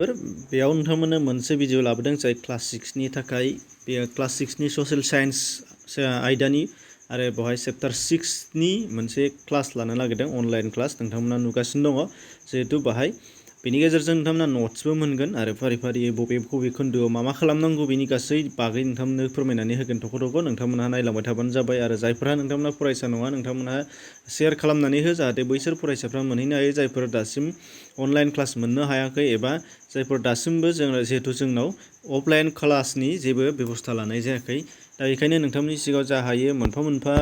बेयाव नोंथांमोननो मोनसे भिडिअ लाबोदों जाय क्लास 6 नि थाखाय बेयो क्लास 6 नि ससियेल साइन्स आयदानि आरो बेवहाय चेप्टार 6 नि मोनसे क्लास लानो नागिरदों अनलाइन क्लास नोंथांमोना नुगासिनो दङ जिहेतु बाहाय बेनि गेजेरजों नोंथांमोना नोट्सबो मोनगोन आरो फारि फारियै बबे खोन्दोआव मा खालामनांगौ बेनि गासै बागै नोंथांमोननो फोरमायनानै होगोन थख' नोंथांमोनहा नायलांबाय थाबानो जाबाय आरो जायफोरा नोंथांमोना फरायसा नङा नोंथांमोनहा शेयार खालामनानै हो जाहाथे बैसोर फरायसाफ्रा मोनहैनो हायो जायफोर दासिम अनलाइन क्लास मोननो हायाखै एबा जायफोर दासिमबो जिहेतु जोंनाव अफलाइन क्लासनि जेबो बेबस्था लानाय जायाखै दा बेखायनो नोंथांमोननि सिगाङाव जा हायो मोनफा मोनफा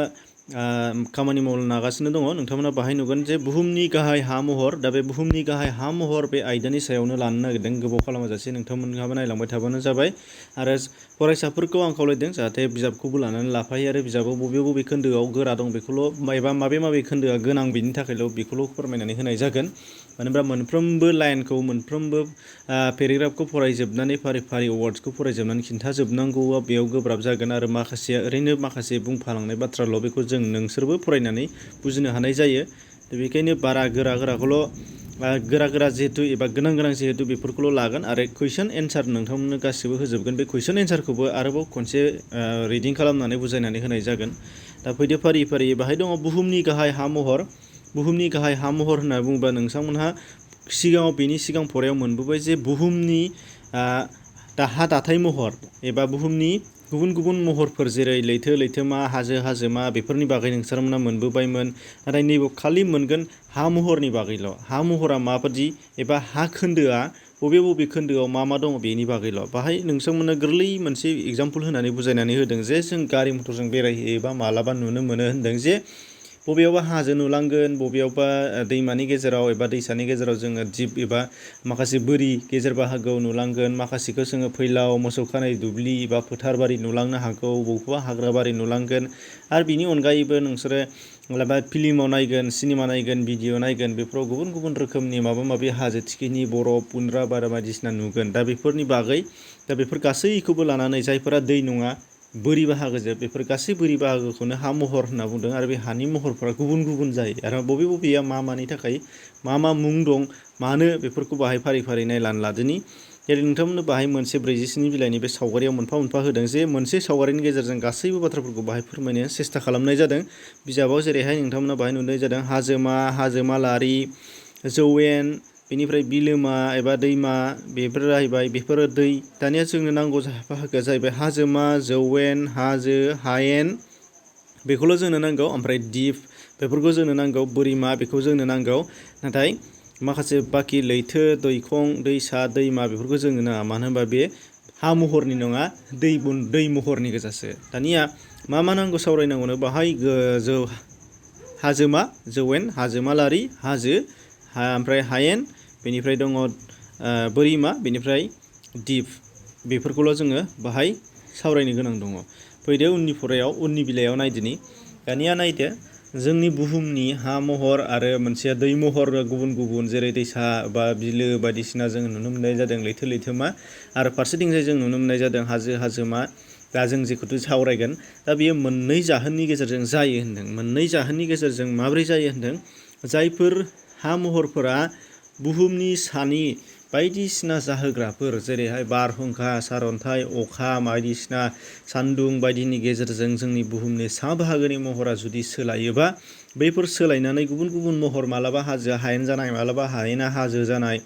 खामानि मावनो नागासिनो दङ नोंथांमोना बाहाय नुगोन जे बुहुमनि गाहाय हा महर दा बे बुहुमनि गाहाय हा महर बे आयदानि सायावनो लानो नागिरदों गोबाव खालामाजासे नोंथांमोनहाबो नायलांबाय थाबानो जाबाय आरो फरायसाफोरखौ आं खावलायदों जाहाथे बिजाबखौबो लानानै लाफायो आरो बिजाबाव बबे खोन्दोआव गोरा दं बेखौल' एबा माबे खोन्दोआ गोनां बेनि थाखायल' बेखौल' फोरमायनानै होनाय जागोन मानो होनबा मोनफ्रोमबो लाइनखौ मोनफ्रोमबो पेराग्राफखौ फरायजोबनानै फारि फारि वार्ड्सखौ फरायजोबनानै खिन्थाजोबनांगौआ बेयाव गोब्राब जागोन आरो माखासेया ओरैनो माखासे बुंफालांनाय बाथ्राल' बेखौ जों नोंसोरबो फरायनानै बुजिनो हानाय जायो बेनिखायनो बारा गोराखौल' गोरा जिहेतु एबा गोनां जिहेतु बेफोरखौल' लागोन आरो कुइसन एन्सार नोंथांमोननो गासिबो होजोबगोन बे कुइसन एन्सारखौबो आरोबाव खनसे रिडिं खालामनानै बुजायनानै होनाय जागोन दा फैदो फारि फारि बाहाय दङ बुहुमनि गाहाय हा महर बुहुमनि गाहाय हा महर होनना बुङोब्ला नोंथांमोनहा सिगाङाव बेनि सिगां फरायाव मोनबोबाय जे बुहुमनि हा दाथाय महर एबा बुहुमनि गुबुन गुबुन महरफोर जेरै लैथोमा हाजोमा बेफोरनि बागै नोंसोरमोना मोनबोबायमोन नाथाय नैबेयाव खालि मोनगोन हा महरनि बागैल' हा महरा माबादि एबा हा खोन्दोआ बबे खोन्दोआव मा दङ बेनि बागैल' बाहाय नोंथांमोना गोरलै मोनसे एगजामपोल होनानै बुजायनानै होदों जे जों गारि मथरजों बेरायहैयोबा मालाबा नुनो मोनो होनदों जे बबेयावबा हाजो नुलांगोन बबेयावबा दैमानि गेजेराव एबा दैसानि गेजेराव जोङो दिप एबा माखासे बोरि गेजेर बाहागोआव नुलांगोन माखासेखौ जोङो फैलाव मोसौ खानाय दुब्लि बा फोथार बारि नुलांनो हागौ बबेबा हाग्रा बारि नुलांगोन आरो बिनि अनगायैबो नोंसोरो मालाबा फिल्माव नायगोन सिनेमा नायगोन भिडिअ नायगोन बेफोराव गुबुन गुबुन रोखोमनि माबा हाजो थिखिनि बरफ पुन्द्रा बारा बायदिसिना नुगोन दा बेफोरनि बागै दा बेफोर गासैखौबो लानानै जायफोरा दै नङा बोरि बाहागोजों बेफोर गासै बोरि बाहागोखौनो हा महर होनना बुंदों आरो बे हानि महरफोरा गुबुन जायो आरो बबेया मानि थाखाय मा मुं दं मानो बेफोरखौ बाहाय फारि फारि नायनानै लादोनि जेरै नोंथांमोननो बाहाय मोनसे 46 बिलाइनि बे सावगारियाव मोनफा होदों जे मोनसे सावगारिनि गेजेरजों गासैबो बाथ्राफोरखौ बाहाय फोरमायनो सेस्था खालामनाय जादों बिजाबाव जेरैहाय नोंथांमोना बाहाय नुनाय जादों हाजोमालारि जौवेन बेनिफ्राय बिलोमा एबा दैमा बेफोर जाहैबाय बेफोरो दै दानिया जोंनो नांगौ बाहागोआ जाहैबाय हाजोमा जौवेन हाजो हायेन बेखौल' जोंनो नांगौ ओमफ्राय दिप बेफोरखौ जोंनो नांगौ बोरिमा बेखौ जोंनो नांगौ नाथाय माखासे बाखि लैथो दैखं दैसा दैमा बेफोरखौ जोंनो नाङा मानो होनबा बे हा महरनि नङा दै महरनि गोजासो दानिया मा नांगौ सावरायनांगौनो बाहाय हाजोमा जौवेन हाजोमालारि हाजो ओमफ्राय हायेन बेनिफ्राय दङ बोरिमा बेनिफ्राय दिप बेफोरखौल' जोङो बाहाय सावरायनो गोनां दङ फैदो उननि बिलाइयाव नायदिनि दानिया नायदो जोंनि बुहुमनि हा महर आरो मोनसेया दै महर गुबुन जेरै दैसा बा बिलो बायदिसिना जों नुनो मोननाय जादों लैथोमा आरो फारसेथिंजाय जों नुनो मोननाय जादों हाजोमा दा जों जेखौथ' सावरायगोन दा बेयो मोननै जाहोननि गेजेरजों जायो होनदों मोननै जाहोननि गेजेरजों माबोरै जायो होनदों जायफोर हा महरफोरा बुहुमनि सानि बायदिसिना जाहोग्राफोर जेरैहाय बारहुंखा सारअन्थाइ अखा बायदिसिना सान्दुं बायदिनि गेजेरजों जोंनि बुहुमनि सा बाहागोनि महरा जुदि सोलायोबा बैफोर सोलायनानै गुबुन महर मालाबा हाजोआ हायेन जानाय मालाबा हायेना हाजो जानाय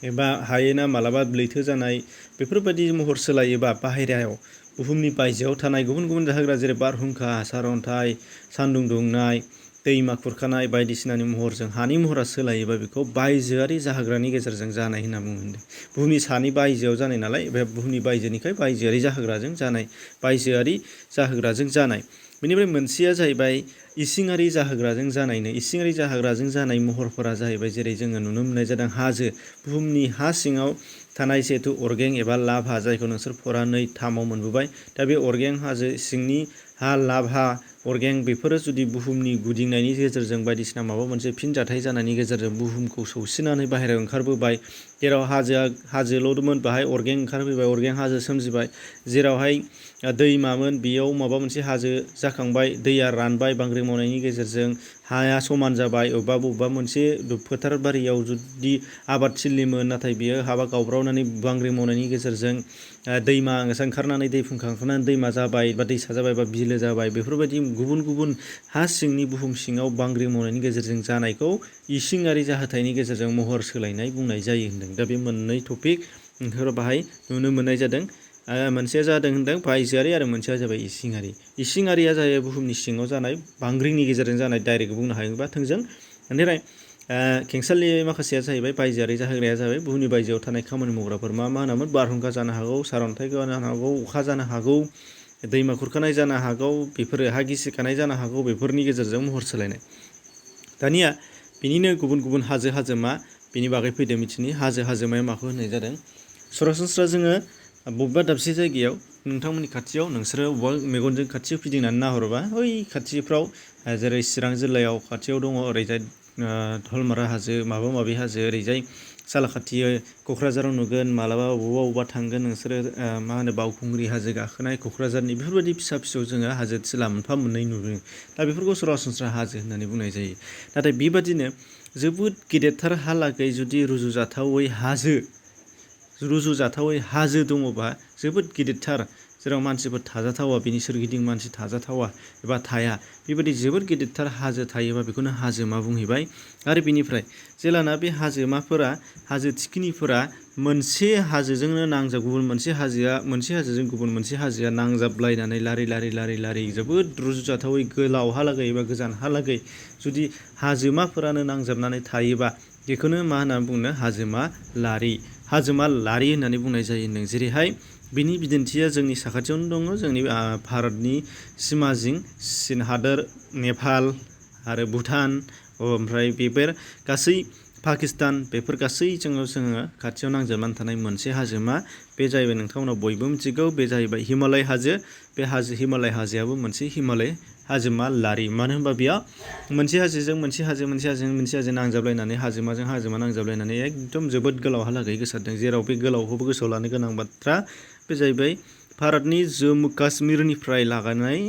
एबा हायेना मालाबा लैथो जानाय बेफोरबायदि महर सोलायोबा बाहेरायाव बुहुमनि बायजोआव थानाय गुबुन जाहोग्रा जेरै बारहुंखा सारअन्थाइ सान्दुं दुंनाय दैमा खुरखानाय बायदिसिनानि महरजों हानि महरा सोलायोबा बेखौ बायजोआरि जाहोग्रानि गेजेरजों जानाय होनना बुङो बुहुमनि सानि बायजोआव जानाय नालाय बे बुहुमनि बायजोनिखाय बायजोआरि जाहोग्राजों जानाय बायजोआरि जाहोग्राजों जानाय बेनिफ्राय मोनसेया जाहैबाय इसिङारि जाहोग्राजों जानायनो इसिङारि जाहोग्राजों जानाय महरफोरा जाहैबाय जेरै जोङो नुनो मोननाय जादों हाजो बुहुमनि हा सिङाव थानाय जिहेतु अरगें एबा लाभा जायखौ नोंसोर फरा 2-3 मोनबोबाय दा बे अरगें हाजो सिंनि हा लाभा अरगें बेफोरो जुदि बुहुमनि गुदिंनायनि गेजेरजों बायदिसिना माबा मोनसे फिनजाथाय जानायनि गेजेरजों बुहुमखौ सौसिनानै बाहेरायाव ओंखारबोबाय जेराव हाजोल'मोन बाहाय अरगें ओंखारफैबाय अरगें हाजो सोमजिबाय जेरावहाय दैमामोन बेयाव माबा मोनसे हाजो जाखांबाय दैया रानबाय बांग्रि मावनायनि गेजेरजों हाया समान जाबाय बबेबा मोनसे फोथार बारियाव जुदि आबाद थिलिमोन नाथाय बियो हाबा गावब्रावनानै बांग्रि मावनायनि गेजेरजों दैमा ओंखारनानै दै फुंखांनानै दैमा जाबाय बा दैसा जाबाय बा बिलो जाबाय बेफोरबायदि गुबुन गुबुन हा सिंनि बुहुम सिङाव बांग्रि मावनायनि गेजेरजों जानायखौ इसिङारि जाहोथायनि गेजेरजों महर सोलायनाय बुंनाय जायो होनदों। दा बे मोननै टपिक बाहाय नुनो मोननाय जादों। मोनसेया जादों होनदों बायजोआरि आरो मोनसेया जाबाय इसिङारि। इसिङारिया जाहैबाय बुहुमनि सिङाव जानाय बांग्रिनि गेजेरजों जानाय डाइरेक्ट बुंनो हायोबा थोंजों। बेनिफ्राय खेंसालि माखासेया जाहैबाय बायजोआरि जाहोग्राया जाबाय बुहुमनि बायजोआव थानाय खामानि मावग्राफोर मा होनामोन बारहुंखा जानो हागौ, सारअन्थाइ जानो हागौ, अखा जानो हागौ, दैमा खुरखानाय जानो हागौ, बेफोरो हा गिसिखानाय जानो हागौ, बेफोरनि गेजेरजों महर सोलायनाय। दानिया बिनिनो गुबुन गुबुन हाजोमा बिनि बागै फैदो मिथिनि हाजोमाया माखौ होननाय जादों। सरासनस्रा जोङो बबेबा दाबसे जायगायाव नोंथांमोननि खाथियाव नोंसोरो बबेबा मेगनजों खाथियाव फिदिंनानै नाहरोबा बै खाथिफ्राव जेरै चिरां जिल्लायाव खाथियाव दङ ओरैजाय दलमारा हाजो माबा माबि हाजो ओरैजाय सालाखाथि क'क्राझाराव नुगोन मालाबा बबावबा थांगोन नोंसोरो बावखुंग्रि हाजो गाखोनाय क'क्राझारनि बेफोरबायदि फिसा फिसौ जोङो हाजो थिला मोनफा मोननै नुयो। दा बेफोरखौ सरासनस्रा हाजो होननानै बुंनाय जायो। नाथाय बेबादिनो जोबोद गेदेरथार हालागै जुदि रुजुजाथावै हाजो दङबा जोबोद गिदिरथार जेराव मानसिफोर थाजाथावा बिनि सोरगिदिं मानसि थाजाथावा एबा थाया बेबायदि जोबोद गिदिरथार हाजो थायोबा बेखौनो हाजोमा बुंहैबाय। आरो बिनिफ्राय जेलाना बे हाजोमाफोरा हाजो थिखिनिफोरा मोनसे हाजोजोंनो गुबुन मोनसे हाजोजों गुबुन मोनसे हाजोआ नांजाबलायनानै लारि जोबोद रुजुजाथावै गोलावहालागै एबा गोजानहालागै जुदि हाजोमाफोरानो नांजाबनानै थायोबा बेखौनो मा होननानै बुङो हाजोमा लारि होननानै बुंनाय जायो होनदों। जेरैहाय बिनि बिदिन्थिया जोंनि साखाथियावनो दङ जोंनि भारतनि सिमाजिं चीन हादोर, नेपाल आरो भुटान ओमफ्राय बेफोर गासै पाकिस्तान बेफोर गासैजों जोङो खाथियाव नांजाबनानै थानाय मोनसे हाजोमा बे जाहैबाय नोंथांमोना बयबो मिथिगौ बे जाहैबाय हिमालय हाजो। बे हिमालय हाजोआबो मोनसे हिमालय हाजोमा लारि। मानो होनबा बेयाव मोनसे हाजोजों मोनसे हाजो नांजाबलायनानै हाजोमाजों हाजोमा नांजाबलायनानै एकदम जोबोद गोलावहालागै गोसारदों। जेराव बे गोलावखौबो गोसोआव लानो गोनां बाथ्रा बे जाहैबाय भारतनि जम्मु काश्मीरनिफ्राय लानानै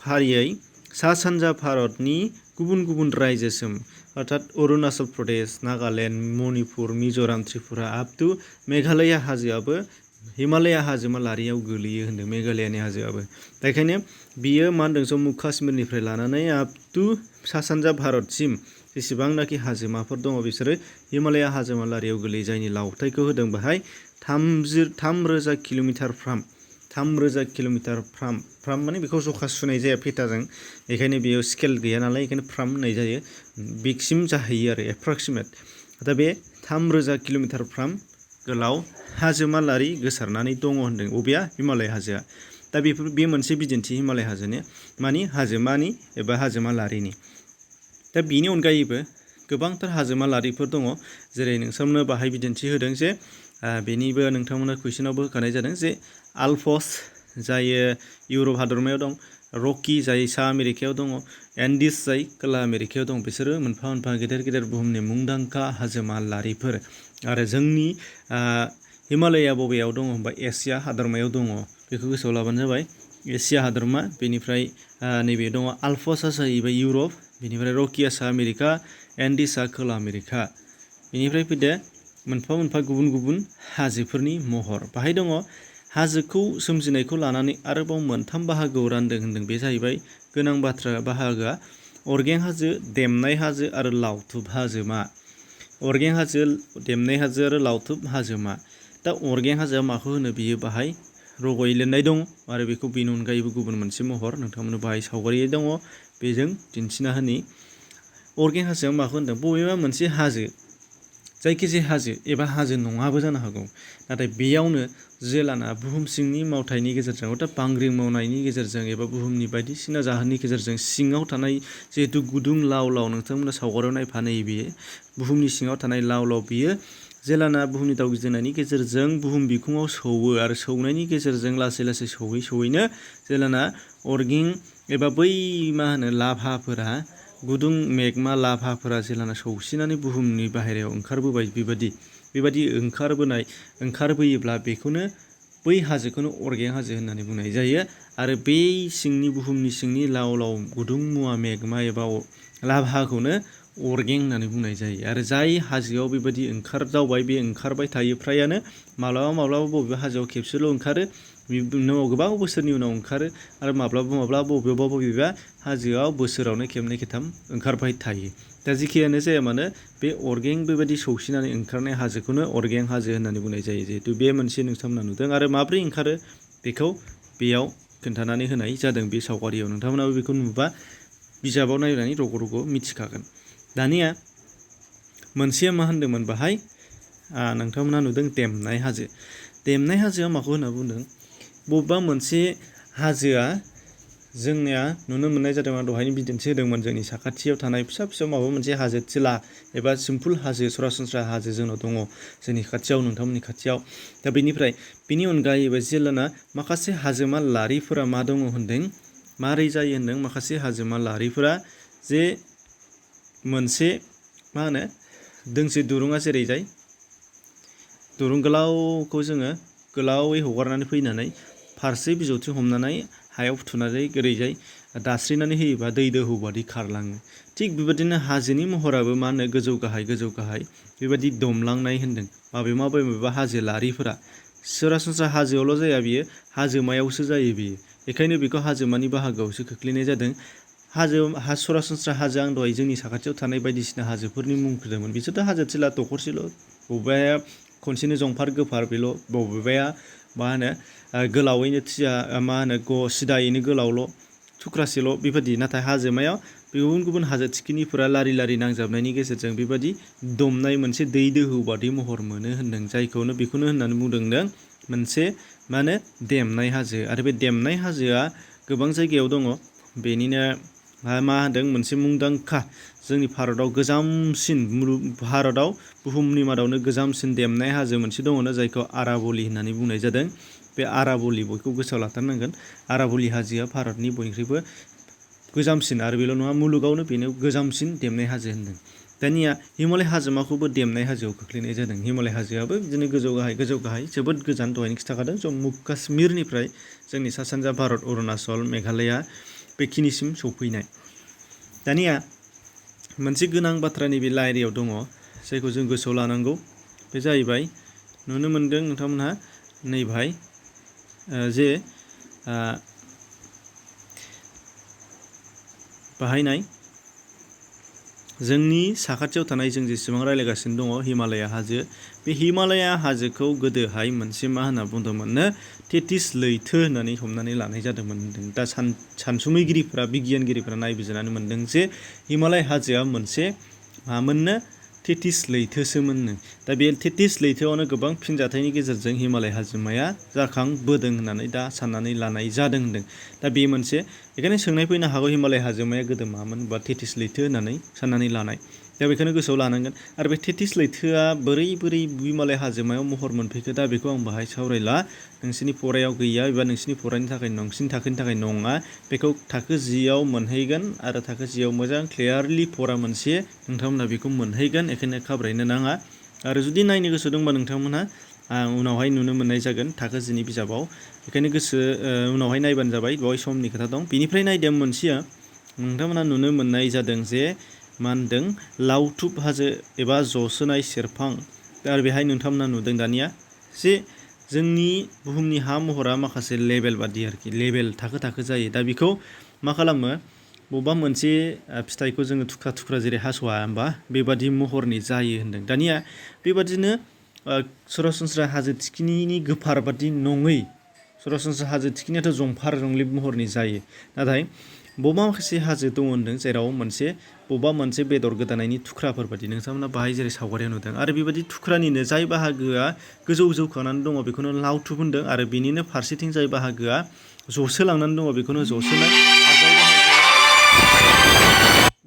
फारियै सा सानजा भारतनि गुबुन गुबुन रायजोसिम अर्थात अरुणाचल प्रदेश, नागालेण्ड, मणिपुर, मिज'राम, त्रिपुरा आपटु मेघालय हाजोआबो हिमालय हाजोमा लारियाव गोलैयो होनदों मेघालयानि हाजोआबो। बेखायनो बियो मा होनदों जम्मु काश्मीरनिफ्राय लानानै आपटु सा सानजा भारतसिम जेसेबांनाखि हाजोमाफोर दङ बिसोरो हिमालय हाजोमा लारियाव गोलैयो। जायनि लावथाइखौ होदों बेहाय 3,000 किल'मिटार फ्राम माने बेखौ जखा सुनाय जाया फिटाजों बेखायनो बेयाव स्केल गैया नालाय बेखायनो फ्राम होननाय जायो। बिगसिम जाहैयो आरो एप्रक्सिमेट। दा बे 3,000 किल'मिटार फ्राम गोलाव हाजोमा लारि गोसारनानै दङ होनदों बबेया हिमालय हाजोआ। दा बे मोनसे बिदिन्थि हिमालय हाजोनि हाजोमानि एबा हाजोमा लारिनि। दा बिनि अनगायैबो गोबांथार हाजोमा लारिफोर दङ जेरै नोंथांमोननो बाहाय बिदिन्थि होदों जे बेनिबो नोंथांमोना कुइसनावबो होखानाय जादों जे आल्पस जायो इउरप हादरमायाव दं, रकि जाय सा आमेरिकायाव दङ, एन्डिस जाय खोला आमेरिकायाव दं। बिसोरो मोनफा मोनफा गेदेर बुहुमनि मुंदांखा हाजोमा लारिफोर। आरो जोंनि हिमालया बबेयाव दङ होनबा एसिया हादरमायाव दङ। बेखौ गोसोआव लाबानो जाबाय एसिया हादरमा। बेनिफ्राय नैबे दङ आल्पसआ जाहैबाय इउरप, बेनिफ्राय रकिया सा आमेरिका, एन्डिसआ खोला आमेरिका। बेनिफ्राय फैदो मोनफा मोनफा गुबुन गुबुन हाजोफोरनि महर। बाहाय दङ हाजोखौ सोमजिनायखौ लानानै आरोबाव मोनथाम बाहागोआव रानदों होनदों। बे जाहैबाय गोनां बाथ्रा बाहागोआ अरगें हाजो, देमनाय हाजो आरो लावथुब हाजोमा। अरगें हाजो, देमनाय हाजो आरो लावथुब हाजोमा। दा अरगें हाजोआ माखौ होनो बियो बाहाय रग'यै लिरनाय दङ आरो बेखौ बेनि अनगायैबो गुबुन मोनसे महर नोंथांमोननो बाहाय सावगारि दङ बेजों दिन्थिना होनि। अरगें हाजोआ माखौ होनदों बबेबा मोनसे हाजो जायखिजाया हाजो एबा हाजो नङाबो जानो हागौ नाथाय बेयावनो जेलाना बुहुम सिंनि मावथायनि गेजेरजों अर्थात बांग्रिं मावनायनि गेजेरजों एबा बुहुमनि बायदिसिना जाहोननि गेजेरजों सिङाव थानाय जिहेतु गुदुं लाव नोंथांमोना सावगारियाव नायफा नै बेयो बुहुमनि सिङाव थानाय लाव बियो जेलाना बुहुमनि दावगिदिंनायनि गेजेरजों बुहुम बिखुङाव सौवो आरो सौनायनि गेजेरजों लासै सौहैनो जेलाना अरगें एबा बै लाभाफोरा गुदुं मेगमा लाभाफोरा जेलाना सौसिनानै बुहुमनि बाहेरायाव ओंखारबोबाय बेबायदि ओंखारबोयोब्ला बेखौनो बै हाजोखौनो अरगें हाजो होननानै बुंनाय जायो। आरो बै सिंनि बुहुमनि सिंनि लाव लाव गुदुं मुवा मेगमा एबा लाभाखौनो अरगें होननानै बुंनाय जायो। आरो जाय हाजोआव बेबायदि ओंखारदावबाय बे ओंखारबाय थायो फ्रायानो माब्लाबा बबेबा हाजोआव खेबसेल' ओंखारो, उनाव गोबां बोसोरनि उनाव ओंखारो आरो माब्लाबा बबेबा हाजोआव बोसोरावनो खेबनै खेबथाम ओंखारबाय थायो। दा जेखियानो जाया मानो बे अरगें बेबायदि सौसिनानै ओंखारनाय हाजोखौनो अरगें हाजो होननानै बुंनाय जायो। जिहेतु बे मोनसे नोंथांमोना नुदों आरो माब्रै ओंखारो बेखौ बेयाव खोन्थानानै होनाय जादों बे सावगारियाव। नोंथांमोनाबो बेखौ नुबा बिजाबाव नायनानै रग' रग' मिथिखागोन। दानिया मोनसेया मा होनदोंमोन बाहाय नोंथांमोना नुदों देमनाय हाजो। देमनाय हाजोआ माखौ होनना बुंदों? बबेबा मोनसे हाजोआ जोंनिया नुनो मोननाय जादों, दहायनो बिदिन्थि होदोंमोन, जोंनि साखाथियाव थानाय फिसा फिसा माबा मोनसे हाजो थिला एबा सिम्पुल हाजो, सरासनस्रा हाजो जोंनाव दङ जोंनि खाथियाव, नोंथांमोननि खाथियाव। दा बेनि अनगायैबो जेलाना माखासे हाजोमा लारिफोरा मा दङ होनदों, मारै जायो होनदों, माखासे हाजोमा लारिफोरा जे मोनसे मा होनो दोंसे दुरुङा जेरैजाय दुरुं गोलावखौ जोङो गोलावै हगारनानै फैनानै फारसे बिजौथिं हमनानै हायाव फुथुनानै ओरैजाय दास्रिनानै होयोबा दै दोहौ बादि खारलाङो। थिग बेबायदिनो हाजोनि महराबो मा होनो गोजौ गाहाय बेबायदि दमलांनाय होनदों। माबेबा हाजो लारिफोरा सरासनस्रा हाजोआवल' जाया, बियो हाजोमायावसो जायो बियो। बेखायनो बेखौ हाजोमानि बाहागोआवसो खोख्लैनाय जादों। सरासनस्रा हाजो, आं दहाय जोंनि साखाथियाव थानाय बायदिसिना हाजोफोरनि मुं होदोंमोन, बिसोरथ' हाजो थिला दखरसेल', बबेबाया खनसेनो जंफार गोफार बेल', बबेबाया मा होनो गोलावैनो सिदायैनो गोलावल' थुख्रासेल' बेबायदि। नाथाय हाजोमायाव गुबुन गुबुन हाजो थिखिनिफोरा लारि लारि नांजाबनायनि गेजेरजों बेबायदि दमनाय मोनसे दै दोहौ बादि महर मोनो होनदों। बेखौनो होननानै बुंदों मोनसे मा होनो देमनाय हाजो। आरो बे देमनाय हाजोआ गोबां जायगायाव दङ। बेनिनो मा होनदों, मोनसे मुंदांखा जोंनि भारताव बुहुमनि मादावनो गोजामसिन देमनाय हाजो मोनसे दङनो, जायखौ आराबलि होननानै बुंनाय जादों। बे आराबलि, बयखौ गोसोआव लाथारनांगोन, आराबलि हाजोआ भारतनि बयनिख्रुइबो गोजामसिन, आरो बेल' नङा, मुलुगावनो बेनो गोजामसिन देमनाय हाजो होनदों। दानिया हिमालय हाजोमाखौबो देमनाय हाजोआव खोख्लैनाय जादों। हिमालय हाजोआबो बिदिनो गोजौ गाहाय जोबोद गोजान, दहायनो खिन्थाखादों, जम्मु काश्मीरनिफ्राय जोंनि सा सानजा भारत, अरुणाचल, मेघालया बेखिनिसिम सौफैनाय। दानिया मोनसे गोनां बाथ्रा नैबे लाइरियाव दङ, जायखौ जों गोसोआव लानांगौ। बे जाहैबाय, नुनो मोनदों नोंथांमोनहा नैबाहाय जे बाहायनाय जोंनि साखाथियाव थानाय, जों जेसेबां रायज्लायगासिनो दङ हिमालया हाजो, बे हिमालया हाजोखौ गोदोहाय मोनसे मा होनना बुंदोंमोननो, तेटिस लैथो होननानै हमनानै लानाय जादोंमोन होनदों। दा सानसुमैगिरिफोरा, बिगियानगिरिफोरा नायबिजिरनानै मोनदों जे हिमालय हाजोआ मोनसे मामोननो, तेटिस लैथोसोमोननो। दा बे तेटिस लैथोआवनो गोबां फिनजाथायनि गेजेरजों हिमालय हाजोमाया जाखांबोदों होननानै दा साननानै लानाय जादों होनदों। दा बे मोनसे, बेखायनो सोंनाय फैनो हागौ, हिमालय हाजोमाया गोदो मामोन, बा तेटिस लैथो होननानै साननानै लानाय। दा बेखौनो गोसोआव लानांगोन। आरो बे तेटिस लैथोआ बोरै हिमालय हाजोमायाव महर मोनफैखो, दा बेखौ आं बाहाय सावरायला, नोंसोरनि फरायाव गैया, एबा नोंसोरनि फरानि थाखाय, नोंसोरनि थाखोनि थाखाय नङा। बेखौ थाखो 10आव मोनहैगोन, आरो थाखो 10आव मोजां क्लियारलि फरा मोनसे नोंथांमोनहा बेखौ मोनहैगोन। बेखायनो घाबरायनो नाङा। आरो जुदि नायनो गोसो दंबा नोंथांमोनहा उनावहाय नुनो मोननाय जागोन थाखो 10नि बिजाबाव। बेखायनो उनावहाय नायबानो जाबाय, बेवहाय समनि खोथा दं। बेनिफ्राय नायदों मोनसेया, नोंथांमोनहा नुनो मोननाय जादों जे मा होनदों, लावथुब हाजो एबा जसोनाय सेरफां। आरो बेहाय नोंथांमोनहा नुदों दानिया जे जोंनि बुहुमनि हा महरा माखासे लेभेल बादि आरोखि, लेभेल थाखो थाखो जायो। दा बेखौ मा खालामो, बबेबा मोनसे फिथाइखौ जोङो थुख्रा थुख्रा जेरै हास'आ होमबा, बेबादि महरनि जायो होनदों। दानिया बेबादिनो सरासनस्रा हाजो थिखिनिनि गोफार बादि नङै, सरासनस्रा हाजो थिखिनियाथ' जंफार जंलिब महरनि जायो। नाथाय बबेबा माखासे हाजो दङ होनदों, जेराव बबेबा मोनसे बेदर गोदानायनि थुख्राफोर बादि, नोंथांमोना बाहाय जेरै सावगारियाव नुदों। आरो बेबायदि थुख्रानिनो जाय बाहागोआ गोजौ जौखांनानै दङ बेखौनो लावथुब होनदों। आरो बेनिनो फारसेथिं जाय बाहागोआ जसोलांनानै दङ बेखौनो जसोनाय,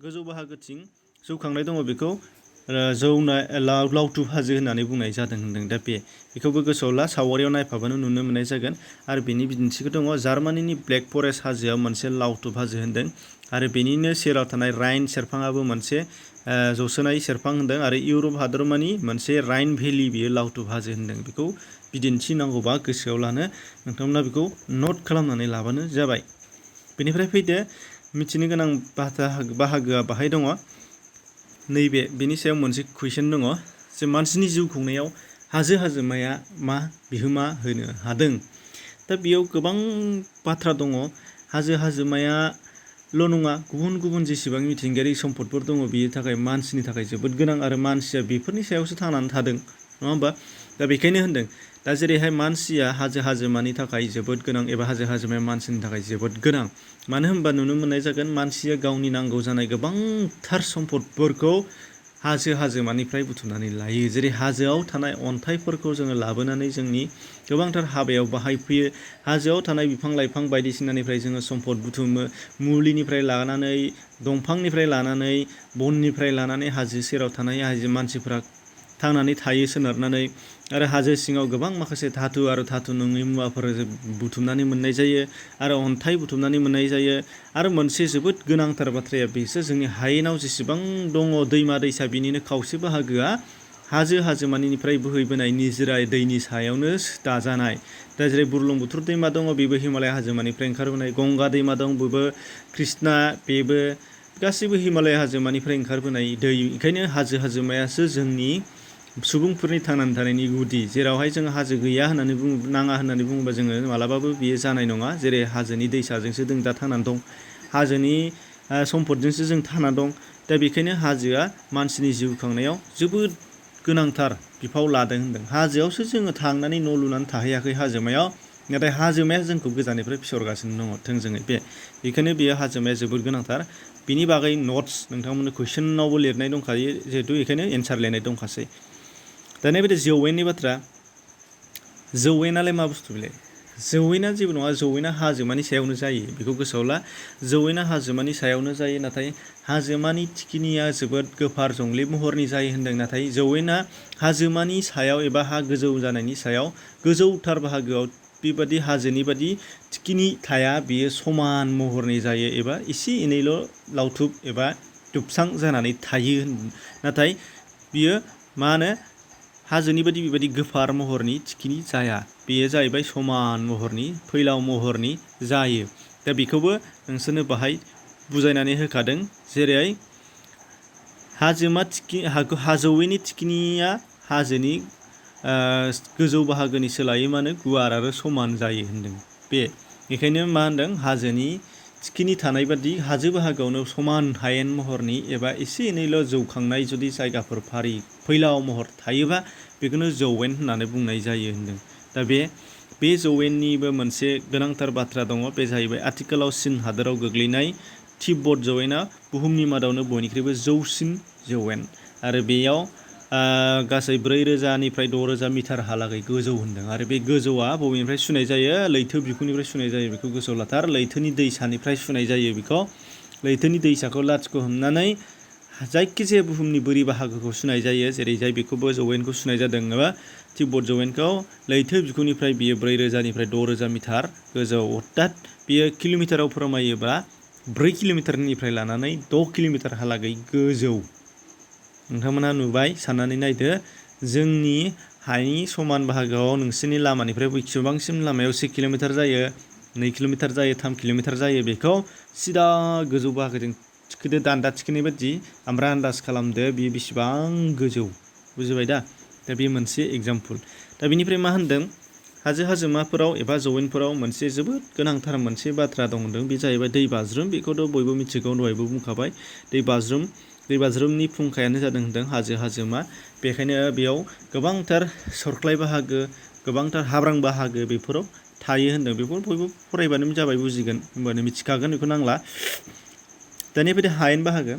गोजौ बाहागोथिं जौखांनाय दङ बेखौ लावथुब हाजो होननानै बुंनाय जादों होनदों। दा बेखौबो गोसोआव ला, सावगारियाव नायफाबानो नुनो मोननाय जागोन। आरो बेनि बिदिन्थिबो दङ, जार्मानिनि ब्लेक फरेस्ट हाजोआ मोनसे लावथुब हाजो होनदों। आरो बेनिनो सेराव थानाय राइन सेरफाङाबो मोनसे जौसोनाय सेरफां होनदों आरो इउरप हादरमानि मोनसे राइन भेलि बियो लावथुब हाजो होनदों। बेखौ बिदिन्थि नांगौबा गोसोआव लानो नोंथांमोना बेखौ नट खालामनानै लाबानो जाबाय। बेनिफ्राय फैदो मिथिनो गोनां बाहागोआ बाहाय दङ। नैबे बेनि सायाव मोनसे कुइसन दङ जे मानसिनि जिउ खुंनायाव हाजो हाजोमाया मा बिहोमा होनो हादों। दा बेयाव गोबां बाथ्रा दङ। हाजो हाजोमायाल' नङा, गुबुन गुबुन जेसेबां मिथिंगायारि सम्पदफोर दङ बेनि थाखाय मानसिनि थाखाय जोबोद गोनां आरो मानसिया बेफोरनि सायावसो थांनानै थादों, नङा होमबा? दा बेखायनो होनदों दा जेरैहाय मानसिया हाजो हाजोमानि थाखाय जोबोद गोनां एबा हाजो हाजोमाया मानसिनि थाखाय जोबोद गोनां। मानो होनबा नुनो मोननाय जागोन मानसिया गावनि नांगौ जानाय गोबांथार सम्पदफोरखौ हाजो हाजोमानिफ्राय बुथुमनानै लायो। जेरै हाजोआव थानाय अन्थाइफोरखौ जोङो लाबोनानै जोंनि गोबांथार हाबायाव बाहायफैयो। हाजोआव थानाय बिफां लाइफां बायदिसिनानिफ्राय जोङो सम्पद बुथुमो। मुलिनिफ्राय लानानै, दंफांनिफ्राय लानानै, बननिफ्राय लानानै हाजो सेराव थानाय मानसिफोरा थांनानै थायो सोनारनानै। आरो हाजो सिङाव गोबां माखासे धातु आरो धातु नङै मुवाफोर बुथुमनानै मोननाय जायो आरो अन्थाइ बुथुमनानै मोननाय जायो। आरो मोनसे जोबोद गोनांथार बाथ्राया बेसो जोंनि हायेनाव जेसेबां दङ दैमा दैसा बिनिनो खावसे बाहागोआ हाजो हाजोमानिफ्राय बोहैबोनाय निजोरा दैनि सायावनो दाजानाय। दा जेरै बुरलुंबुथुर दैमा दङ बेबो हिमालय हाजोमानिफ्राय ओंखारबोनाय, गंगा दैमा दं बेबो, कृष्णा बेबो गासैबो हिमालय हाजोमानिफ्राय ओंखारबोनाय दै। ओंखायनो हाजो हाजोमायासो जोंनि सुबुंफोरनि थांनानै थानायनि गुदि। जेरावहाय जोङो हाजो गैया होननानै नाङा होननानै बुङोबा जोङो मालाबाबो बियो जानाय नङा। जेरै हाजोनि दैसाजोंसो जों दा थांनानै दं, हाजोनि सम्पदजोंसो जों थांनानै दं। दा बेखायनो हाजोआ मानसिनि जिउ खांनायाव जोबोद गोनांथार बिफाव लादों होनदों। हाजोआवसो जोङो थांनानै न' लुनानै थाहैयाखै हाजोमायाव, नाथाय हाजोमाया जोंखौ गोजाननिफ्राय फिहरगासिनो दङ थोंजोङै। बेखायनो बेयो हाजोमाया जोबोद गोनांथार। बिनि बागै नट्स नोंथांमोननो कुइसनावबो लिरनाय दंखायो जिहेथु बेखायनो एन्सार लिरनाय दंखासै। दाना बेबायदि जौयेननि बाथ्रा। जौयेनालाय मा बुस्थु बेलाय? जौयेना जेबो नङा, जौयेना हाजोमानि सायावनो जायो, बेखौ गोसोआव ला। जौयेना हाजोमानि सायावनो जायो, नाथाय हाजोमानि थिखिनिया जोबोद गोफार जंब्लिब महरनि जायो होनदों। नाथाय जौयेना हाजोमानि सायाव एबा हा गोजौ जानायनि सायाव गोजौथार बाहागोआव बेबादि हाजोनि बादि थिखिनि थाया, बियो समान महरनि जायो एबा एसे एनैल' लावथुब एबा दुबसां जानानै थायो। नाथाय बियो मा होनो हाजोनि बादि बेबायदि गोफार महरनि थिखिनि जाया। बेयो जाहैबाय समान महरनि, फैलाव महरनि जायो। दा बेखौबो नोंसोरनो बाहाय बुजायनानै होखादों। जेरै जौयेननि थिखिनिया हाजोनि गोजौ बाहागोनि सोलायै मानो गुवार आरो समान जायो होनदों। बेखायनो मा होनदों हाजोनि थिखिनि थानाय बादि हाजो बाहागोआवनो समान हायेन महरनि एबा एसे एनैल' जौखांनाय जुदि जायगाफोर फैलाव महर थायोबा बेखौनो जौयेन होननानै बुंनाय जायो होनदों। दा बे जौयेननिबो मोनसे गोनांथार बाथ्रा दङ। बे जाहैबाय आथिखालाव चीन हादोराव गोग्लैनाय तिब्बत जौयेना बुहुमनि मादावनो बयनिख्रुइबो जौसिन जौयेन आरो बेयाव गासै 4000निफ्राय 6000 मिटारहालागै गोजौ होनदों। आरो बे गोजौआ बबेनिफ्राय सुनाय जायो? लैथो बिखुंनिफ्राय सुनाय जायो। बेखौ गोसोआव लाथार। लैथोनि दैसानिफ्राय सुनाय जायो। बेखौ लैथोनि दैसाखौ लाथिख' हमनानै जायखिजाया बुहुमनि बोरि बाहागोखौ सुनाय जायो। जेरैजाय बेखौबो जौयेनखौ सुनाय जादों एबा तिब्बत जौयेनखौ लैथो बिखुंनिफ्राय बियो 4000निफ्राय 6000 मिटार गोजौ। अर्थात बियो किल'मिटाराव फोरमायोबा 4 किल'मिटारनिफ्राय लानानै 6 किल'मिटारहालागै गोजौ। नोंथांमोनहा नुबाय, साननानै नायदो। जोंनि हानि समान बाहागोआव नोंसोरनि लामानिफ्राय बेसेबांसिम लामायाव 1 किल'मिटार जायो, 2 किल'मिटार जायो, 3 किल'मिटार जायो। बेखौ सिदा गोजौ बाहागोजों थिखोदो, दान्दा थिखोनाय बादि, ओमफ्राय आन्दाज खालामदो बेयो बेसेबां गोजौ। बुजिबाय दा? दा बे मोनसे एग्जाम्पल। दा बेनिफ्राय मा होनदों? हाजो हाजोमाफोराव एबा जौयेनफोराव मोनसे जोबोद गोनांथार मोनसे बाथ्रा दं होनदों। बे जाहैबाय दै बाज्रुम। बेखौथ' बयबो मिथिगौ, दहायबो बुंखाबाय। दै बाज्रुमनि फुंखायानो जादों होनदों हाजो हाजोमा। बेखायनो बेयाव गोबांथार सरख्लाय बाहागो, गोबांथार हाब्रां बाहागो बेफोराव थायो होनदों। बेफोर बयबो फरायबानो जाबाय, बुजिगोन, होमबानो मिथिखागोन, बेखौ नांला। दानिया फैदो हायेन बाहागो।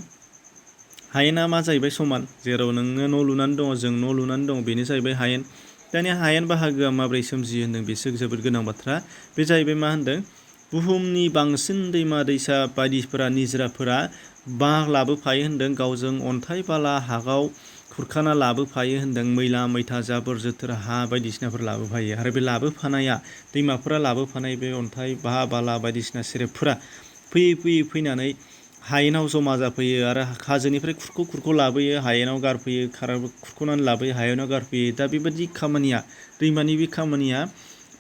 हायेना मा जाहैबाय? समान। जेराव नोङो न' लुनानै दङ, जों न' लुनानै दङ, बेनो जाहैबाय हायेन। दानिया हायेन बाहागोआ माबोरै सोमजियो होनदों? बेसो जोबोद गोनां बाथ्रा। बे जाहैबाय मा होनदों? बुहुमनि बांसिन दैमा दैसा बायदिफोरा निजोराफोरा लाबोफायो होनदों। गावजों अन्थाइ बाला हागाव खुरखाना लाबोफायो होनदों। मैला मैथा जाबोर जोथोर हा बायदिसिनाफोर लाबोफायो। आरो बे लाबोफानाया, दैमाफोरा लाबोफानाय बे अन्थाइ बाला बायदिसिना सेरेबफोरा फैयै फैयै फैनानै हायेनाव जमा जाफैयो आरो हाजोनिफ्राय खुरख' लाबोयो हायेनाव गारफैयो खुरख'नानै लाबोयो हायेनाव गारफैयो। दा बेबायदि खामानिया दैमानि बे खामानिया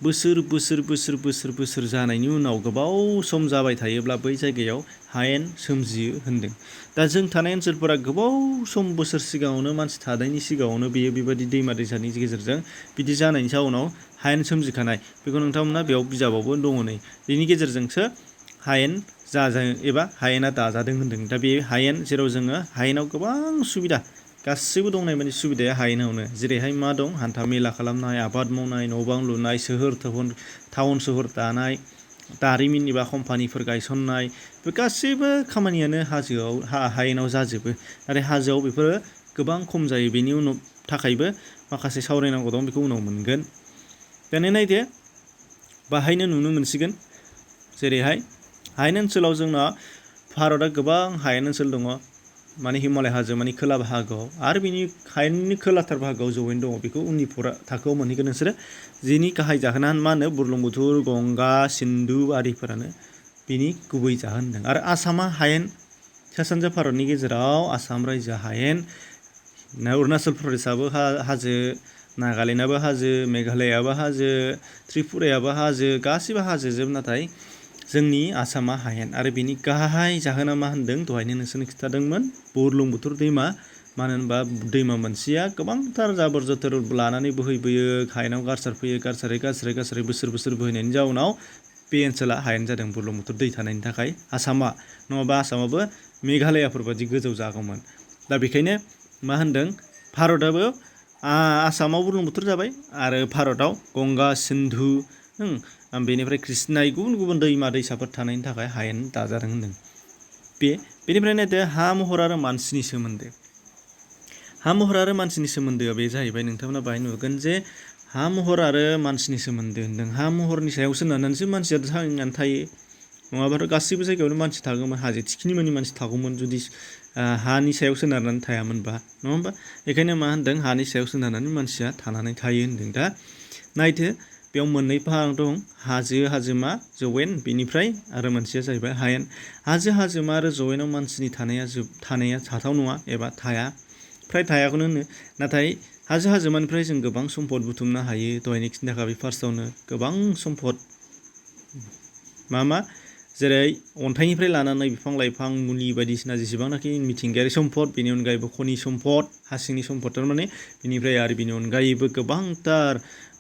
बोसोर जानायनि उनाव गोबाव सम जाबाय थायोब्ला बै जायगायाव हायेन सोमजियो होनदों। दा जों थानाय ओनसोलफोरा गोबाव सम बोसोर सिगाङावनो मानसि थानायनि सिगाङावनो बेयो बेबायदि दैमा दैसानि गेजेरजों बिदि जानायनि जाउनाव हायेन सोमजिखानाय बेखौ नोंथांमोना बेयाव बिजाबावबो दङ नै बेनि गेजेरजोंसो हायेन जादों एबा हायेना दाजादों होनदों। दा बे हायेन जेराव जोङो हायेनाव गोबां सुबिदा गासैबो दंनाय माने सुबिदाया हायेनावनो जेरैहाय मा दं हान्था मेला खालामनाय आबाद मावनाय न' बां लुनाय टाउन सोहोर दानाय दारिमिन एबा कम्पानिफोर गायसननाय बे गासैबो खामानियानो हाजोआव हायेनाव जाजोबो। नाथाय हाजोआव बेफोरो गोबां खम जायो बेनि उनाव थाखायबो माखासे सावरायनांगौ दं बेखौ उनाव मोनगोन। दानिया नायदो बाहायनो नुनो मोनसिगोन जेरैहाय हायेन ओनसोलाव जोंना भारतआ गोबां हायेन ओनसोल दङ माने हिमालय हाजो माने खोला बाहागोआव आरो बिनि हायेननि खोलाथार बाहागोआव जौयेन दङ बेखौ उननि थाखोआव मोनहैगोन नोंसोरो। जिनि गाहाय जाहोना मा होनो बुरलुंबुथुर गंगा सिन्धु आरिफोरानो बिनि गुबै जाहोन होनदों। आरो आसामा हायेन सा सानजा भारतनि गेजेराव आसाम रायजोआ हायेन अरुणाचल प्रदेशआबो हाजो नागालेण्डआबो हाजो मेघालयाबो हाजो त्रिपुरायाबो हाजो गासिबो हाजोजोब नाथाय जोंनि आसामा हायेन आरो बिनि गाहाय जाहोना मा होनदों दहायनो नोंसोरनो खिन्थादोंमोन बुरलुंबुथुर दैमा मानो होनबा दैमा मोनसेया गोबांथार जाबोर जोथोर लानानै बोहैबोयो हायेनाव गारसारफैयो गारसारै बोसोर बोहैनायनि जाउनाव बे ओनसोला हायेन जादों बुरलुंबुथुर दै थानायनि थाखाय। आसामा नङाबा आसामाबो मेघालयाफोर बायदि गोजौ जागौमोन। दा बेखायनो मा होनदों भारतआबो आसामाव बुरलुंबुथुर जाबाय आरो भारतआव गंगा सिन्धु बेनिफ्राय कृष्णाय गुबुन गुबुन दैमा दैसाफोर थानायनि थाखाय हायेन दाजादों होनदों। बेनिफ्राय नायदो हा महर आरो मानसिनि सोमोन्दो। हा महर आरो मानसिनि सोमोन्दोआ बे जाहैबाय नोंथांमोना बाहाय नुगोन जे हा महर आरो मानसिनि सोमोन्दो होनदों। हा महरनि सायाव सोनारनानैसो मानसिया थांनानै थायो नङाबाथ' गासैबो जायगायावनो मानसि थागौमोन हाजो थिखिनि मानि मानसि थागौमोन जुदि हानि सायाव सोनारनानै थायामोनबा नङा होमबा। बेखायनो मा होनदों हानि सायाव सोनारनानै मानसिया थानानै थायो होनदों। दा नायदो बेयाव मोननै बाहागो दं हाजोमा जौयेन बेनिफ्राय आरो मोनसेया जाहैबाय हायेन। हाजोमा आरो जौयेनाव मानसिनि थानाया थाथाव नङा एबा थाया फ्राय थायाखौनो होनो। नाथाय हाजोमानिफ्राय जों गोबां सम्पद बुथुमनो हायो दहायनो खिन्थाखाबाय फार्स्टआवनो गोबां सम्पद मा जेरै अन्थाइनिफ्राय लानानै बिफां लाइफां मुलि बायदिसिना जेसेबांनाखि मिथिंगायारि सम्पद बेनि अनगायैबो खनि सम्पद हा सिंनि सम्पद थारमाने बेनिफ्राय आरो बेनि अनगायैबो गोबांथार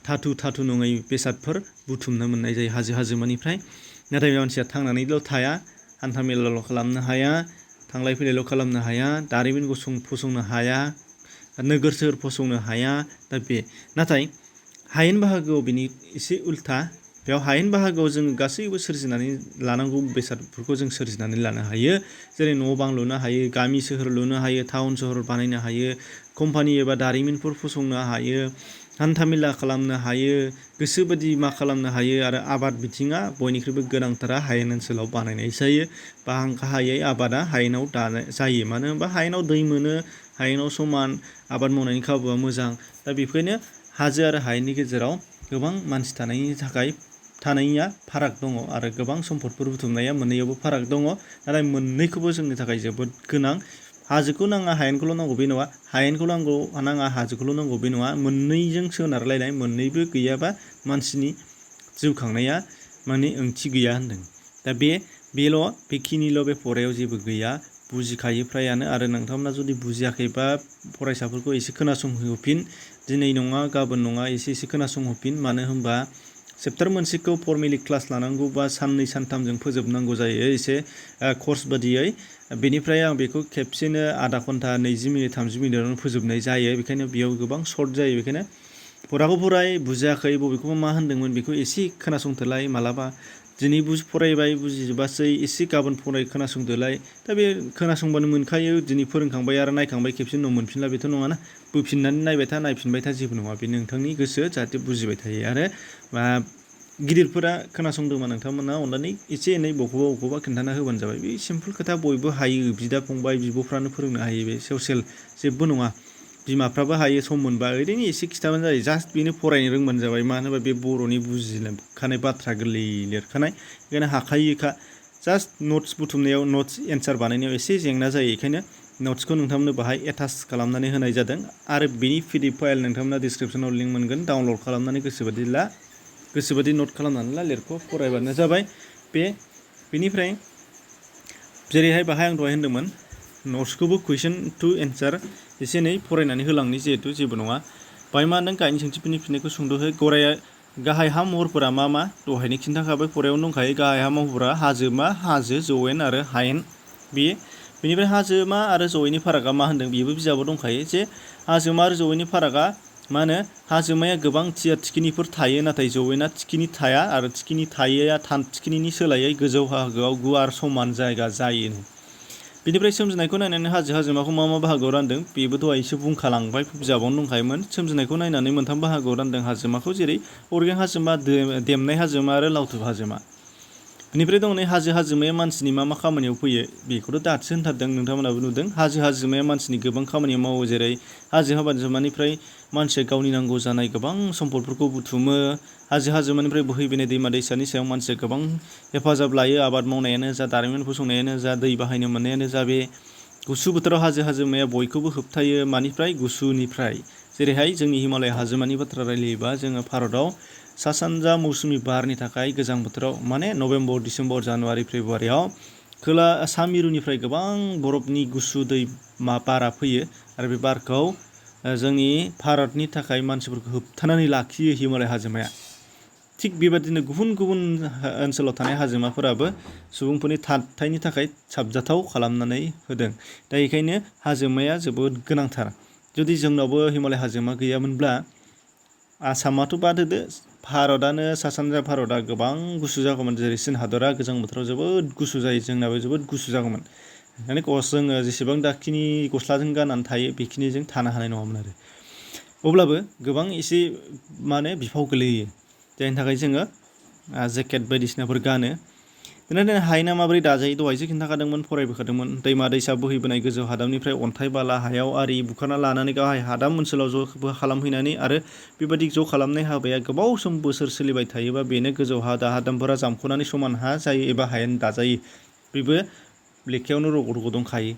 धातु नङै बेसादफोर बुथुमनो मोननाय जायो हाजोमानिफ्राय। नाथाय मानसिया थांनानैल' थाया हान्था मेलाल' खालामनो हाया थांलाय फैलायल' खालामनो हाया दारिमिन फसंनो हाया नोगोर सोहोर फसंनो हाया। दा नाथाय हायेन बाहागोआव बिनि एसे उल्था बेयाव हायेन बाहागोआव जोङो गासैबो सोरजिनानै लानांगौ बेसादफोरखौ जों सोरजिनानै लानो हायो। जेरै न' बां लुनो हायो गामि सोहोर लुनो हायो टाउन सोहोर बानायनो हायो कम्पानि एबा दारिमिनफोर फसंनो हायो हान्था मेला खालामनो हायो गोसोबायदि मा खालामनो हायो। आरो आबाद बिथिङा बयनिख्रुइबो गोनांथारा हायेन ओनसोलाव बानायनाय जायो। गाहायै आबादा हायेनाव जायो मानो होनबा हायेनाव दै मोनो हायेनाव समान आबाद मावनायनि खाबुआ मोजां। दा बेखायनो हाजो आरो हायेननि गेजेराव गोबां मानसि थानायनि थाखाय थानाया फाराग दङ आरो गोबां सम्पदफोर बुथुमनाया मोननैयावबो फाराग दङ। नाथाय मोननैखौबो जोंनि थाखाय जोबोद गोनां। हाजोखौ नाङा हायेनखौल' नांगौ बे नङा हायेनखौ नाङा हाजोखौल' नांगौ बे नङा मोननैजों सोनारलायनाय मोननैबो गैयाबा मानसिनि जिउ खांनाया माने ओंथि गैया होनदों। दा बेखिनिल' बे फरायाव जेबो गैया बुजिखायो फ्रायानो। आरो नोंथांमोना जुदि बुजियाखैबा फरायसाफोरखौ एसे खोनासंहोफिन दिनै नङा गाबोन नङा एसे खोनासंहोफिन। मानो होनबा चेप्टार मोनसेखौ फर्मेलि क्लास लानांगौबा साननै सानथामजों फोजोबनांगौ जायो एसे कर्स बादियै। बेनिफ्राय आं बेखौ खेबसेनो आधा घन्टा 20 मिनिट 30 मिनिटआवनो फोजोबनाय जायो बेखायनो बेयाव गोबां सर्ट जायो। बेखायनो फराखौ फराय बुजियाखै बबेखौबा मा होनदोंमोन बेखौ एसे खोनासंथोलाय मालाबा दिनै फरायबाय बुजिजोबासै एसे गाबोन खोनासंदोलाय। दा बे खोनासंबानो मोनखायो दिनै फोरोंखांबाय आरो नायखांबाय खेबसे उनाव मोनफिनला बेथ' नङाना बोफिननानै नायफिनबाय था जेबो नङा बे नोंथांनि गोसो जाहाथे बुजिबाय थायो। आरो गिदिरफोरा खोनासंदोंबा नोंथांमोना अननानै एसे एनै बबेखौबा खिन्थाना होबानो जाबाय बे सिम्पोल खोथा बयबो हायो बिदा फंबाय बिब'फ्रानो फोरोंनो हायो बे ससियेल जेबो नङा। बिमाफ्राबो हायो सम मोनबा ओरैनो एसे खिथाबानो जायो जास्ट बेनो फरायनो रोंबानो जाबाय। मानो होनबा बे बर'नि बुजिखानाय बाथ्रा गोरलै लिरखानाय बेखायनो हाखायोखा जास्ट नट्स बुथुमनायाव नट्स एन्सार बानायनायाव एसे जेंना जायो, बेखायनो नट्सखौ नोंथांमोननो बाहाय एटाच खालामनानै होनाय जादों आरो बेनि PDF फाइल नोंथांमोना डिसक्रिपसनाव लिंक मोनगोन, डाउनलड खालामनानै गोसोबादि नट खालामनानै लिरख' फरायबानो जाबाय। बेनिफ्राय जेरैहाय बाहाय आं दहाय होन्दोंमोन नट्सखौबो कुइसन टु एन्सार एसे एनै फरायनानै होलांनि, जिहेथु जेबो नङा। बाहाय मा होनदों गाहायनि सोंथिफोरनि फिननायखौ सुंद'है गराया गाहाय हा महरफोरा मा मा दहायनो खिन्थाखाबाय, फरायावनो दंखायो गाहाय हा महरफोरा हाजोमा, हाजो, जौयेन आरो हायेन। बेनिफ्राय हाजोमा आरो जौयेननि फारागा मा होनदों बेबो बिजाबाव दंखायो जे हाजोमा आरो जौयेननि फारागा मा होनो हाजोमाया गोबां थिखिनिफोर थायो नाथाय जौयेना थिखिनि थाया आरो थिखिनि थायैया थिखिनिनि सोलायै गोजौ बाहागोआव गुवार समान जायगा जायो। बेनिफ्राय सोमजिनायखौ नायनानै हाजोमाखौ मा बाहागोआव रानदों बेबो दहायसो बुंखालांबाय, बिजाबावनो दंखायोमोन। सोमजिनायखौ नायनानै मोनथाम बाहागोआव रानदों हाजोमाखौ, जेरै अरगें हाजोमा, देमनाय हाजोमा आरो लावथुब हाजोमा। बेनिफ्राय दं नै हाजोमाया मानसिनि मा खामानियाव फैयो बेखौथ' दासो होनथारदों, नोंथांमोनाबो नुदों। हाजोमाया मानसिनि गोबां खामानि मावो, जेरै हाजोमानिफ्राय मानसिया गावनि नांगौ जानाय गोबां सम्पदफोरखौ बुथुमो। हाजोमानिफ्राय बोहैबोनाय दैमा दैसानि सायाव मानसिया गोबां हेफाजाब लायो, आबाद मावनायानो जा, दारिमिन फसंनायानो जा, दै बाहायनो मोननायानो जा। बे गुसु बोथोराव हाजोमाया बयखौबो होबथायो, मानिफ्राय? गुसुनिफ्राय। जेरैहाय जोंनि हिमालय हाजोमानि बाथ्रा रायलायोबा जोङो भारताव सा सानजा मौसुमि बारनि थाखाय गोजां बोथोराव माने नभेम्बर, डिसेम्बर, जानुवारि, फेब्रुवारियाव सा मिरुनिफ्राय गोबां बरफनि गुसु दै बारा फैयो आरो बे बारखौ जोंनि भारतनि थाखाय मानसिफोरखौ होबथानानै लाखियो हिमालय हाजोमाया। थिग बेबादिनो गुबुन गुबुन ओनसोलाव थानाय हाजोमाफोराबो सुबुंफोरनि थाथायनि थाखाय साबजाथाव खालामनानै होदों। दा बेखायनो हाजोमाया जोबोद गोनांथार। जुदि जोंनावबो हिमालय हाजोमा गैयामोनब्ला आसामाथ' बाद होदो, भारतआनो सा सानजा भारतआ गोबां गुसु जागौमोन। जेरै चीन हादरा गोजां बोथोराव जोबोद गुसु जायो, जोंनाबो जोबोद गुसु जागौमोन। माने जोङो जेसेबां दाखिनि गस्लाजों गाननानै थायो बेखिनिजों थानो हानाय नङामोन आरो। अब्लाबो गोबां एसे बिफाव गोलैयो, जायनि थाखाय जोङो जेकेट बायदिसिनाफोर गानो। दिनै हायेना माबोरै दाजायो दहायसो खिन्थाखादोंमोन, फरायबोखादोंमोन। दैमा दैसा बोहैबोनाय गोजौ हादाबनिफ्राय अन्थाइ बाला हायाव आरि बुखारना लानानै गाहाय हादाब ओनसोलाव ज' खालामहैनानै आरो बेबायदि ज' खालामनाय हाबाया गोबाव बोसोर सोलिबाय थायोबा बेनो गोजौ हादाबफोरा जामख'नानै समान हा जायो एबा हायेन दाजायो। बेबो लेखायावनो रग' रग' दंखायो।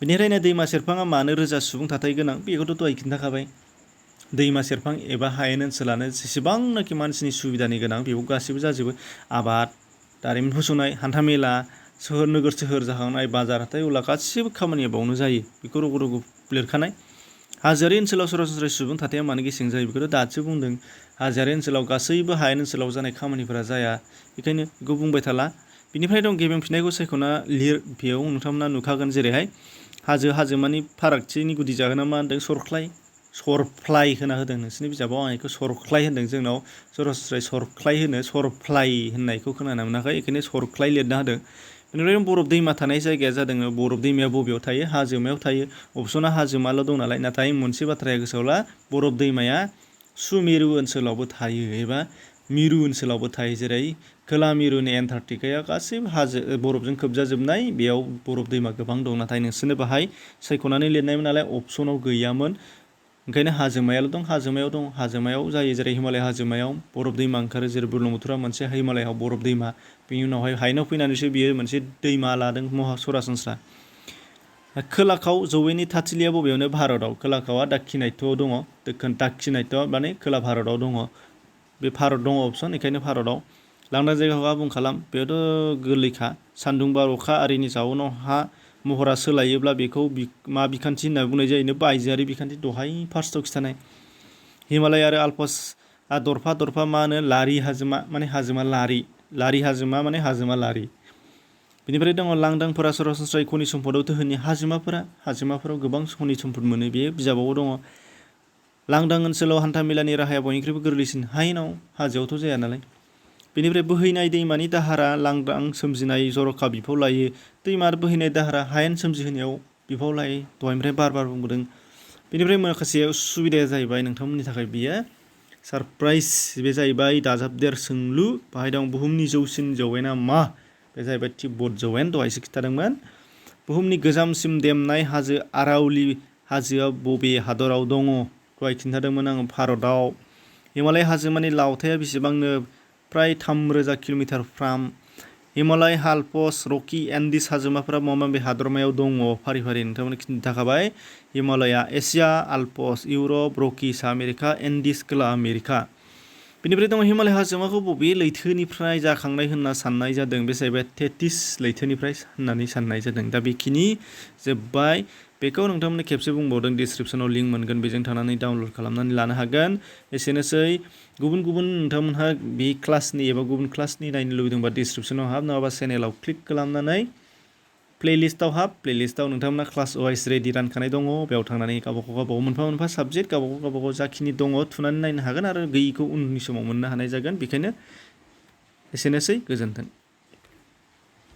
बेनिफ्रायनो दैमा सेरफाङा मानो रोजा सुबुं थाथाय गोनां बेखौथ' दहाय खिन्थाखाबाय। दैमा सेरफां एबा हायेन ओनसोलानो जेसेबांनाखि मानसिनि सुबिदानि गोनां बेखौ गासैबो जाजोबो। आबाद, दारिमिन फसंनाय, हान्थामेला, नोगोर सोहोर जाखांनाय, बाजार, हाथाय, गला गासैबो खामानिया बावनो जायो। बेखौ रग' रग' लिरखानाय। हाजोआरि ओनसोलाव सरासनस्रायै सुबुं थाथाया मानो गेसें जायो बेखौथ' दासो बुंदों। हाजोआरि ओनसोलाव गासैबो हायेन ओनसोलाव जानाय खामानिफोरा जाया, बेखायनो बेखौ बुंबाय थाला। बिनिफ्राय दं गेबें फिननायखौ सायख'ना लिर। बेयाव नोंथांमोना नुखागोन, जेरैहाय हाजोमानि फारागथिनि गुदि जाहोना मा होनदों? सरफ्लाय होना होदों नोंसोरनि बिजाबाव, आं बेखौ सरख्लाय होनदों। जोंनाव सरासनस्रायै सरख्लाय होनो, सरफ्लाय होननायखौ खोनानो मोनाखै, बेखायनो सरख्लाय लिरना होदों। बेनिफ्राय बरफ दैमा थानाय जायगाया जादों, बरफ दैमाया बबेयाव थायो? हाजोमायाव थायो। अपसना हाजोमाल' दं नालाय, नाथाय मोनसे बाथ्राया गोसोआव ला, बरफ दैमाया सुमेरु ओनसोलावबो थायो एबा मिरु ओनसोलावबो थायो। जेरै खोला मिरुनि एन्टार्कटिकाया गासैबो बरफजों खोबजाजोबनाय, बेयाव बरफ दैमा गोबां दं। नाथाय नोंसोरनो बाहाय सायख'नानै लिरनायमोन नालाय अपसनाव गैयामोन, ओंखायनो हाजोमायाल' दं। हाजोमायाव जायो, जेरै हिमालय हाजोमायाव बरफ दैमा ओंखारो, जेरै बुरलुंबुथुरा मोनसे हिमालयाव बरफ दैमा। बेनि उनावहाय हायेनाव फैनानैसो बियो मोनसे दैमा लादों सरासनस्रा। खोलाखाव जौयेननि थाथिलिया बबेयावनो? भारताव। खोलाखावआ दाक्षिणात्यआव दङ। दाक्षिणात्य माने खोला भारताव दङ। बे भारत दङ अपसन, बेखायनो भारताव। लांदां जायगाखौ आबुं खालाम, बेयावथ' गोरलैखा। सान्दुं बार अखा आरिनि जाउनाव हा महरा सोलायोब्ला बेखौ मा बिखान्थि होनना बुंनाय जायो? बायजोआरि बिखान्थि, दहाय फार्स्टआव खिन्थानाय। हिमालय आरो आल्प्सआ दरफा दरफा मा होनो? लारि हाजोमा माने हाजोमा लारि। लारि हाजोमा माने हाजोमा लारि। बेनिफ्राय दङ लांदांफोरा सरासनस्रायै खनि सम्पदाव दोहोनि। हाजोमाफोराव गोबां खनि सम्पद मोनो, बे बिजाबावबो दङ। लांदां ओनसोलाव हान्थामेलानि राहाया बयनिख्रुइबो गोरलैसिन। हायेनाव, हाजोआवथ' जाया नालाय। बेनिफ्राय बोहैनाय दैमानि दाहारा लांदां सोमजिनाय जर'खा बिफाव लायो। दैमा बोहैनाय दाहारा हायेन सोमजिहोनायाव बिफाव लायो। दहायनिफ्राय बार बुंबोदों। बेनिफ्राय माखासे सुबिदाया जाहैबाय नोंथांमोननि थाखाय बियो सारप्राइज, बे जाहैबाय दाजाबदेर सोंलु। बाहाय दं बुहुमनि जौसिन जौयेना मा? बे जाहैबाय तिब्बत जौयेन, दहायसो खिन्थादोंमोन। बुहुमनि गोजामसिम देमनाय हाजो आरावली हाजोआ बबे हादराव दङ? दहाय खिन्थादोंमोन आङो, भारताव। हिमालय हाजोमानि लावथाया बेसेबांनो? फ्राय 3000 किल'मिटारफ्राम। हिमालय, आल्प्स, रकि, एन्डिस हाजोमाफोरा मा माबे हादरमायाव दङ फारि फारि नोंथांमोननो खिन्थानो थाखाबाय। हिमालया एसिया, आल्प्स इउरप, रकि सा आमेरिका, एन्डिस खोला आमेरिका। बेनिफ्राय दङ हिमालय हाजोमाखौ बबे लैथोनिफ्राय जाखांनाय होनना साननाय जादों? बे जाहैबाय तेटिस लैथोनिफ्राय होननानै साननाय जादों। दा बेखिनि जोब्बाय। बेखौ नोंथांमोननो खेबसे बुंबावदों, डिसक्रिपसनाव लिंक मोनगोन, बेजों थानानै डाउनलड खालामनानै लानो हागोन। एसेनोसै। गुबुन गुबुन नोंथांमोनहा बे क्लासनि एबा गुबुन क्लासनि नायनो लुबैदोंबा डिसक्रिपसनाव हाब, नङाबा चेनेलाव क्लिक खालामनानै प्लेलिस्टआव हाब। प्लेलिस्टआव नोंथांमोना क्लास वाइज रेडि रानखानाय दङ। बेयाव थांनानै गावबागाव मोनफा मोनफा साबजेक्ट गावबागाव जाखिनि दङ थुनानै नायनो हागोन आरो गैयिखौ उननि समाव मोननो हानाय जागोन। बेखायनो एसेनोसै, गोजोन्थों।